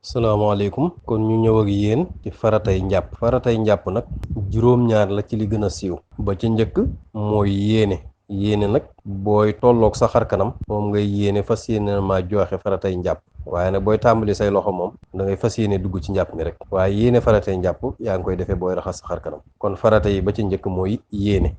salaamaaleykum kon ñu ñëw ak yéen ci faratay njàpp nag juróom-ñaar la ci li gën a siiw ba ca njëkk mooy yéene nag booy tolloog sa xar kanam moom ngay yéene fas yéene ma joxe faratay njàpp waaye nag booy tàmbali say loxo moom da ngay fas yéene dugg ci njàpp mi rek waaye yéene faratay njàpp yaa ngi koy defee booy raxas sa xar kanam kon farata yi ba ca njëkk mooy yéene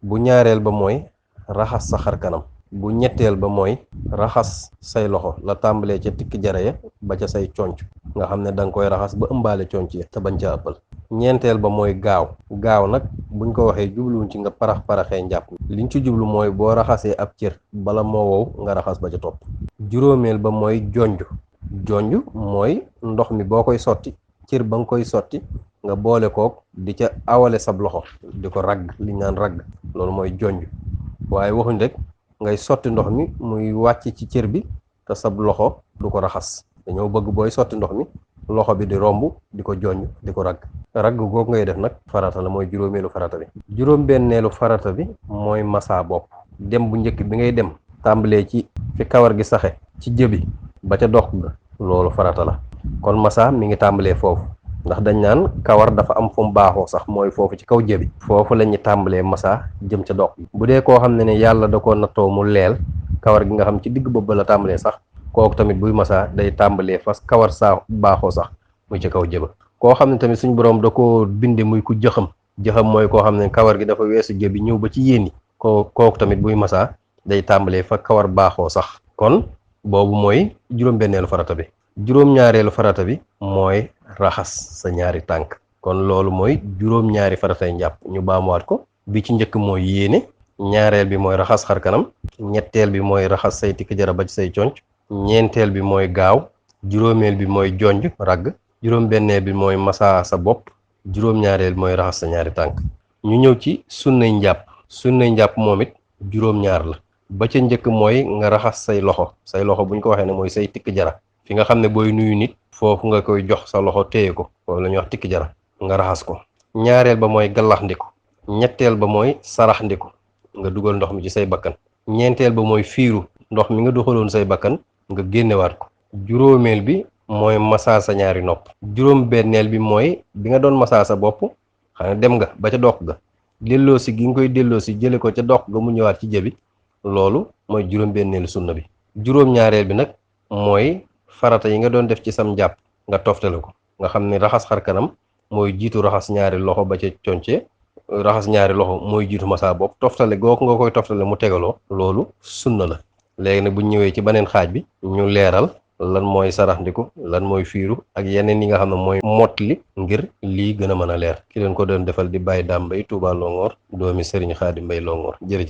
bu ñaareel ba mooy raxas sa xar kanam bu ñetteel ba mooy raxas say loxo la tàmbalee ca tikki jara ya ba ca say conc nga xam ne da nga koy raxas ba ëmbaale conc ya te bañ ca ëppal ñeenteel ba mooy gaaw nag buñ ko waxee jubluwuñ ci nga paraxee njàpp liñ ci jublu mooy boo raxasee ab cër bala moo wow nga raxas ba ca topp juróomeel ba mooy jonj mooy ndox mi boo koy sotti cër ba nga koy sotti nga boole kook di ca awale sab loxo di ko ragg liñ naan ragg loolu mooy jonj waaye waxuñ rek ngay sotti ndox mi muy wàcc ci cër bi te sab loxo du ko raxas dañoo bëgg booy sotti ndox mi loxo bi di romb di ko jonj di ko ragg googu ngay def nag farata la mooy juróomeelu farata bi juróom-benneelu farata bi mooy massa bopp dem bu njëkk bi ngay dem tàmbalee ci fi kawar gi saxe ci jëbi ba ca dox ga loolu farata la kon massa mi ngi tàmbalee foofu ndax dañ naan kawar dafa am fu mu baaxoo sax mooy foofu ci kaw jëbi foofu la ñuy tàmbalee massa jëm ca dox bu dee koo xam ne yàlla da ko nattoo mu leel kawar gi nga xam ci digg bopp ba la tàmbalee sax kooku tamit buy massa day tàmbalee fas kawar saa baaxoo sax muy ci kaw jëba koo xam ne tamit suñ boroom da ko binde muy ku jëxam mooy koo xam ne kawar gi dafa weesu jëbi ñëw ba ci yéeni kooku tamit buy massa day tàmbalee fa kawar baaxoo sax kon boobu mooy juróom-benneelu farata bi juróom-ñaareelu farata bi mooy raxas sa ñaari tànk kon loolu mooy juróom-ñaari faratay njàpp ñu baamuwaat ko bi ci njëkk mooy yéene ñaareel bi mooy raxas xar kanam ñetteel bi mooy raxas say tikk jara ba ci say conc ñeenteel bi mooy gaaw juróomeel bi mooy jonj ragg juróom-benneel bi mooy massa sa bopp juróom-ñaareel bi mooy raxas sa ñaari tànk ñu ñëw ci sunnay njàpp moom it juróom-ñaar la ba ca njëkk mooy nga raxas say loxo buñ ko waxee ne mooy say tikk jara fi nga xam ne booy nuyu nit foofu nga koy jox sa loxo téye ko foofu la ñuy wax tikki jara nga raxas ko ñaareel ba mooy gallax ndiku ñetteel ba mooy sarax ndiku nga dugal ndox mi ci say bakkan ñeenteel ba mooy fiiru ndox mi nga duxaloon say bakkan nga génnewaat ko juróomeel bi mooy massa sa ñaari nopp juróom-benneel bi mooy bi nga doon massa sa bopp xam ne dem nga ba ca dox ga delloosi gi nga koy delloosi jële ko ca dox ga mu ñëwaat ci jëbi loolu mooy juróom-benneelu sunna bi juróom-ñaareel bi nag mooy farata yi nga doon def ci sam njàpp nga toftale ko nga xam ne raxas xar kanam mooy jiitu raxas ñaari loxo ba ca conce raxas ñaari loxo mooy jiitu massa bopp toftale googu nga koy toftale mu tegaloo loolu sunna la léegi nag bu ñëwee ci beneen xaaj bi ñu leeral lan mooy saraxndiku lan mooy fiiru ak yeneen yi nga xam ne mooy mottali ngir lii gën a mën a leer ki leen ko doon defal di Baye Dame Mbaye Touba Longhor doomi Serigne Khadim Mbaye Longhor jërëjëf